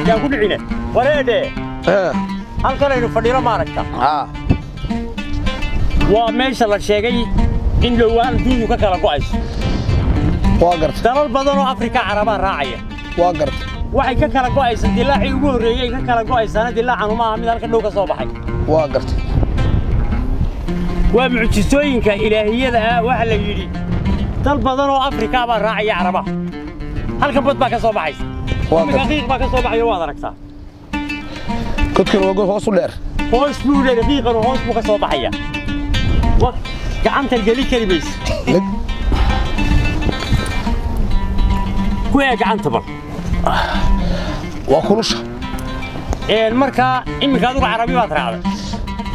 Yaa ku dhicine wareedhe. Halkan aynu fadhino, ma aragta? Haa. Waa meesha la sheegay in dhowaan duudu ka kala go'ayso. Waa garta. Dalal badan oo Afrika, Carabaa raacaya. Waa garta. Waxay ka kala go'aysa dilaacii ugu horreeyey ka kala go'aysaana. Dilaacanu maaha mid halka dhow ka soo baxay. Waa garta. Waa mucjisooyinka ilaahiyada ah. Waxa la yidhi dal badan oo Afrika baa raacaya Carabaha. Halkan bad baa ka soo baxaysa. Waa Imika garta. qiiq baa ka soo baxaya, waad aragtaa. Godkan waa god hoos u dheer. Hoos buu dheer, qiiqanu hoos buu ka soo baxaya. Gacantan geli kari mayse. Leg. Ku ee gacanta bal. Waa kulusha. Markaa iminka adigu Carabi baad raacday.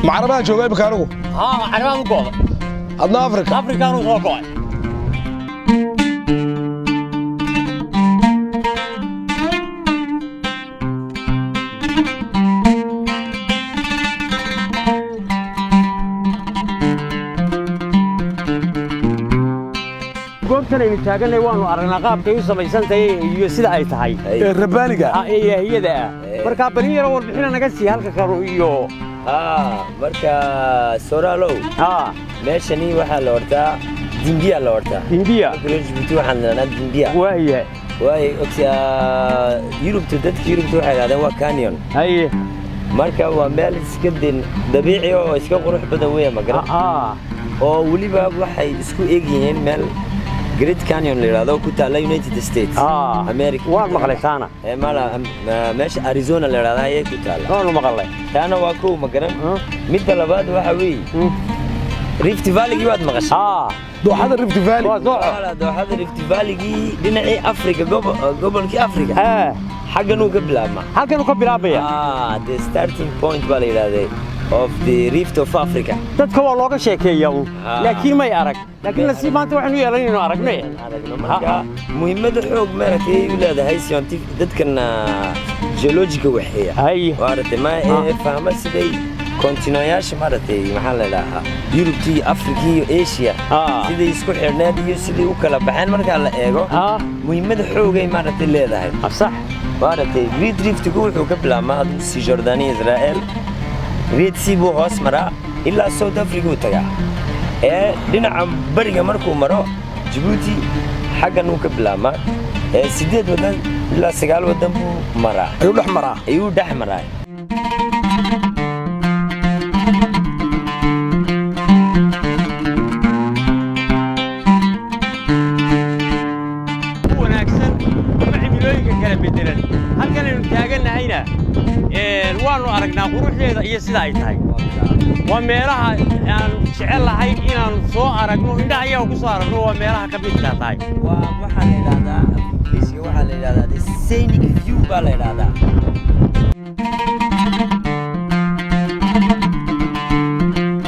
Ma Carabaha jooga imika anigu? Haa, Carabaad u go'day. Adna Afrika. Afrikaanuu soo go'ay. Goobtan aynu taaganay waanu aragnaa qaabkay u samaysantahay iyo sida ay tahay. Ee rabbaaniga. Ah, ee ilaahiyada ah. Markaa balin yaro warbixina naga sii halka kanu iyo Haa, marka Soraalow, meeshani waxaa la hortaa Dimbiya la hortaa. Hindiya. Marka reer Jibuuti waxaan nidhahnaa Dimbiya. Waayahay. Waayo ogtaa Yurubta, dadka Yurubta waxay idhahdeen waa canyon. Marka waa meel iska din dabiici oo iska qurux badan weya, ma garan, oo weliba waxay isku eg yihiin meel Great Canyon la yidhahdo, ku taalla United States America. Waan maqlay taana. Ee mala meesha Arizona la yidhahdo ayay ku taalla. Waanu maqlay. Taana waa kow, ma garan. Midda labaad waxa weeye Rift Valley-gii waad maqashay. Dooxada Rift Valley. Waa dooxo. Wala, dooxada Rift Valley-gii dhinacii Afrika, gobolkii Afrika, xaggan uu ka bilaabmaa. Halkanuu ka bilaabaya. Ah, the starting point baa la yidhahday of the Rift of Africa. Dadka waa looga sheekeeyaa uun, laakiin may arag. Laakiin nasiib maanta waxaynu yeelanaynu aragne. Aragno. Marka muhiimadda xoog maaragtay ay u leedahay scientific dadkan geologiga waxeeya, maaragtay ma ee fahma siday kontinooyaasha, maaragtay, maxaa la idhahaa, Yurubta iyo Afrika iyo Asia siday isku xidhneed iyo siday u kala baxeen markaa la eego, muhiimada xoogay maaragtay leedahay. Maaragtay, Great Riftgu wuxuu ka bilaabmaa aduu si Jordania, Israel, Red Sea buu hoos maraa, ilaa South Africa uu tagaa. Ee dhinaca bariga markuu maro Jabuuti xaggan uu ka bilaabmaa, ee 8 waddan ilaa 9 waddan buu maraa. Ayuu dhex maraa. Ayuu dhex maraa. Wanaagsan ama cimilooyinka kala bedelan. Halkan aynu taagannahayna waannu aragnaa quruxdeeda iyo sida ay tahay. Waa meelaha aan jecel lahay inaannu soo aragno, indhaha iyaga ku soo aragno, waa meelaha ka midka tahay. Waa waxaa la yidhahdaa, af Ingiriisiga waxaa la yidhahdaa the scenic view baa la yidhahdaa.